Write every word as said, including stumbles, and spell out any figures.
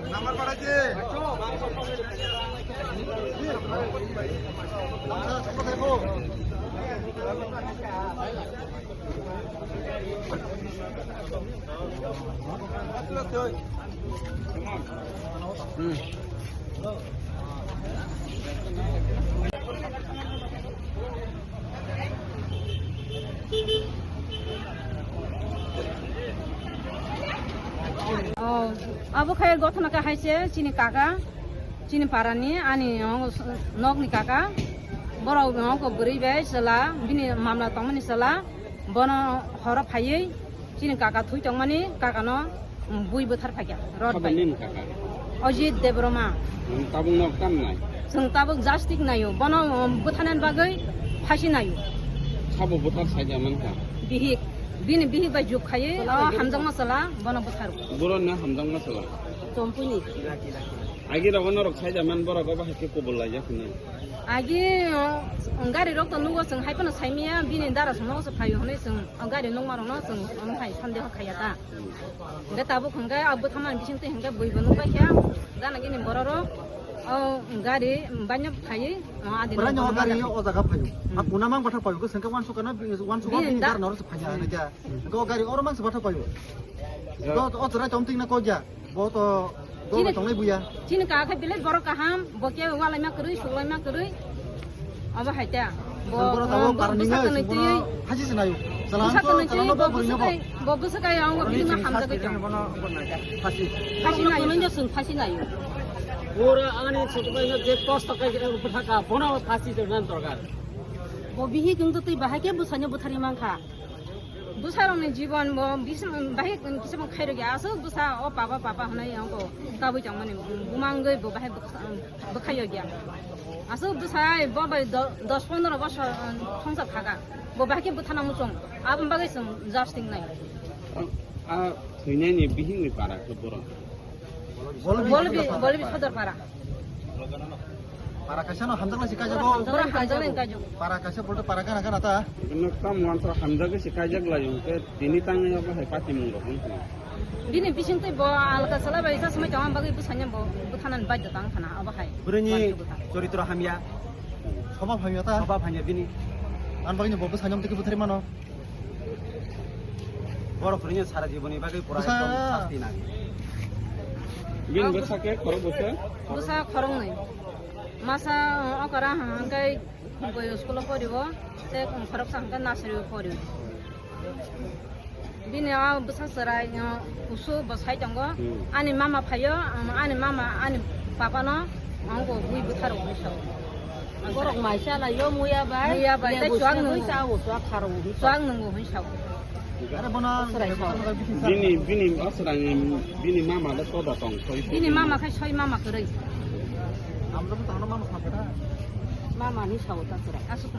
Number barai di. Number barai di. Hmm. Oh, abo khe gothona khe hai se chini kaka, chini parani, ani nok ni kaka, borok nokho bwrwi bai chwla, bini mamla tongmani chwla, bono horo phaiwi chini kaka thwi tongmani, kakano bui bwthar phaikha, rot bai. Sabo nini kaka? Ajit Debbarma. Nwng tabuk no tam nai? Chwng tabuk justice naio. Bono, um, bwtharnani bagwi phasi naio. Sabo bwthar saida mankha? Bihik. Bini bihik bai juk khaiwi, o hamjakma chwla bono bwtharo. Borokno hamjakma chwla? Chompuni. Agi rogo norok saida man borok obo hai khe kubul laijak hwnwi? Agi, o, gari rok to nugo, chwng hai phano saimaya, bini dara songno se phaio hwnwi chwng o gari nukma rokno chwng omo hai sandeho khaiya ta. Hwnkhe tabuk hwnkhe a bwtharmani bisingtwi hwnkhe buibo nukbaikha, gana gini bororok o gari baino phaiwi, o adino Bwrani o gari o jaga phaio. Hmm. A kuna mang bathak phaio, hwnkhe uansukha na, uansukha bini bini da- gari norok se phaina hwnwi khe. Hwnkhe o gari oro mang se bathak phaio. Hwnkhe o, o chwrai tongtwina kok ya. Bo to, bo chini, tonglai buya. Chini kaka khe belai borok kaham, bo khe walaima kwrwi, suklaima kwrwi. Abo hai ta. Bo, bo, bo bwsa kwnwi twi. Phasi se nayo. Bwsa kwnwi twi, bo bwsa kai, bo bwsa kai ang bo bini ma hamjagwi tong. Phasi. Phasi nayo. Phasi nayo. Oro ani chwtwknaino je kosto khai bwthaka, bono phasi se nan dorkar. Bo bihik wng twi bahai khe bwsano bwtharwi mankha. Bwsarokni jibon bo bisim, bahai kisa bo khairokya. Aswk bwsa o papa, papa hwnwi ongko kabui tongmani bumangwi bo bahai bwkha-, bwkhaiyokya. Aswk bwsa ai bo bai do-, dos pondro bosor, um, songsar khaka. Bo bahai khe bwthana muchung. Aboni bagwi chwng justice nai. A, a thwinani bihikni para khe borok? Bolbi, Bolbi, Bolbi Sodor para. Para kaisa no hamjaknai se kaijago. Para hamjaknai kaijago. Para kaisa bolte para gana gana ta. Bini tam wansra hamjagwi se kaijak laio, hwnkhe tini tangwi abo hai patimung rok wngkha. Bini bisingtwi bo alka salai bai sa swmai tongma bagwi bwsanya bo bwthanani baidya tang thana abo hai. Bwrwini choritro hamya. Swbab hamya ta? Swbab hamya bini. Ang bagwi bo bwsanya tiki bwthari mano. Borok kwrwino sara jiboni bagwi pura ekdom sasti nang. Bini bwsa khe khorok bwsa? Bwsa khoroknwi. Masa, uh, okra hwnkhe boyo school-o poriwo, tei khoroksa hwnkhe nursery-o poriwo. Bini o bwsa chwrai, uh, kusu bo sai tongo. Hmm. Ani mama phaio, um, ani mama, ani papa no, ang bo bui bwtharo bwsa. Borok mai chalaio, muya bai. Muya bai, tei chuak nungo. Chuak nungo hwn sao. Bini, bini aswrangni, bini mama le koda tong, soi bini mama khai soi mama kwrwi. Mama ni sao ta chwrai. Aswk.